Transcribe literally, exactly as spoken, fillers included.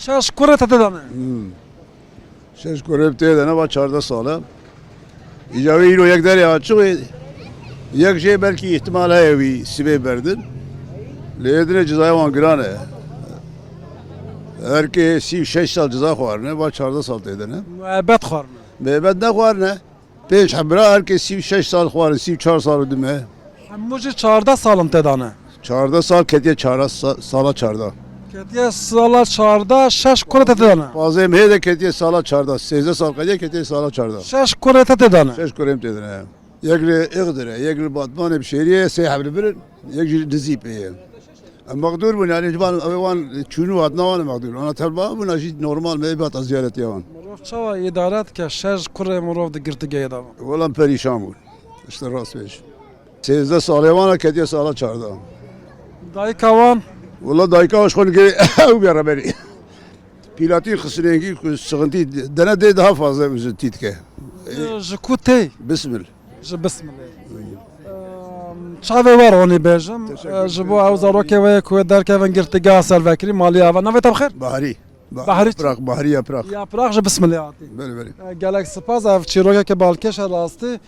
Şeş kurê te tê de ne? Hmm. Şeş kurê tê de ne, va çardeh sal e. Îca wê îro yek derê açiq e. Yek jê belkî îhtimal heye wî sibê berdin. Lê yê dinê cizaya wan giran e. Her kê sî û şeş sal ciza xwarine, va çardeh sal tê de ne. Muebbet xwarine. Muebbet nexwarine. Pênc hebra, her kê sî û şeş sal xwarin, sî û çar sal û dime. Hemû jî çardeh sal in tê de ne? Çardeh sal ketiye çardeh sa-, sala çardeh. Ketiye sala çardeh, şeş kurê te tê de ne? Pazdeh mehê de ketiye sala çardeh. Sêzdeh sal ketiye, ketiye sala çardeh. Şeş kurê te tê de ne? Şeş kurê min tê de ne. Yek li Îxdir e, yek li Batmanê Bişêriyê, sê heb li vir in, yek jî li Dizîpê ye. Em mexdûr bûn, yani, ji van, ew wan çûnû hatina wan mexdûr. Ana telba bûn, jî normal me, bata ziyaretiya wan. Mirov çawa îdare dike, şeş kurê mirov di girtîgehê de? Wela em perîşan bûn. İşte rast bêj. Sêzdeh salê wan ketiye sala çardeh. Dayika wan? Wela dayika wan ji xwe nigê ew bê reberî. Pîlatî xisirêngî ku sıkıntı dene dê daha fazla üzüntü dike. Ji, ji ku tê? Bismil. Ji Bismilê. Em, çavê we ronî bêjim, Teşekkür e, ji bo ederim. Ew zarokê we ku derkevin girtîgeha Selvekirî, malî ava. Navê te bi xêr? Baharî. Ba-, Baharî. Yaprak, Baharî Yaprak. Yaprak ji Bismilê hatî. Belê, belê. E, gelek spas, ev çîrokeke balkêş e rastî.